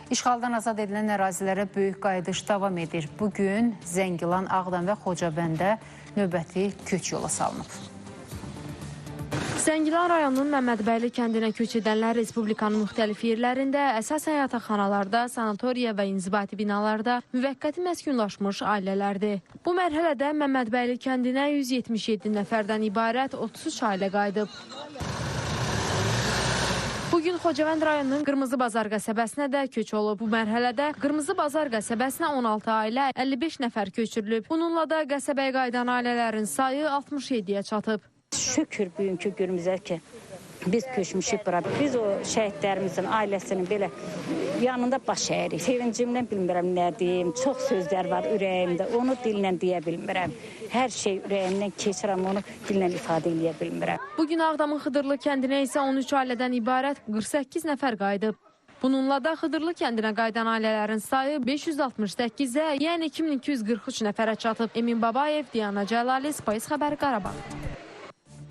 İşğaldan azad edilən ərazilərə böyük qayıdış davam edir. Bugün Zəngilan, Ağdam və Xocavəndə növbəti köç yola salınıb. Zəngilan rayonunun Məmmədbəyli kəndinə köç edənlər Respublikanın müxtəlif yerlərində, əsasən yataqxanalarda, sanatoriya və inzibati binalarda müvəqqəti məskunlaşmış ailələrdir. Bu mərhələdə Məmmədbəyli kəndinə 177 nəfərdən ibarət 33 ailə qayıdıb. Bugün Xocavənd rayonunun Qırmızı Bazar qəsəbəsinə də köç olub. Bu mərhələdə Qırmızı Bazar qəsəbəsinə 16 ailə, 55 nəfər köçürülüb. Bununla da qəsəbəyə qayıdan ailələrin sayı 67-yə çatıb. Şükür bugünkü günümüzə ki, biz köçmüşük bura. Biz o şəhidlərimizin ailəsinin belə yanında baş əyirik. Sevincimdən bilmirəm nə deyim, çox sözlər var ürəyimdə, onu dillə deyə bilmirəm. Hər şey ürəyimdən keçirəm, onu dillə ifadə eləyə bilmirəm. Bugün Ağdamın Xıdırlı kəndinə isə 13 ailədən ibarət 48 nəfər qayıdıb. Bununla da Xıdırlı kəndinə qayıdan ailələrin sayı 568-ə, yəni 2243 nəfərə çatıb. Emin Babayev, Diana Cəlali, Space Xəbər, Qarabağ.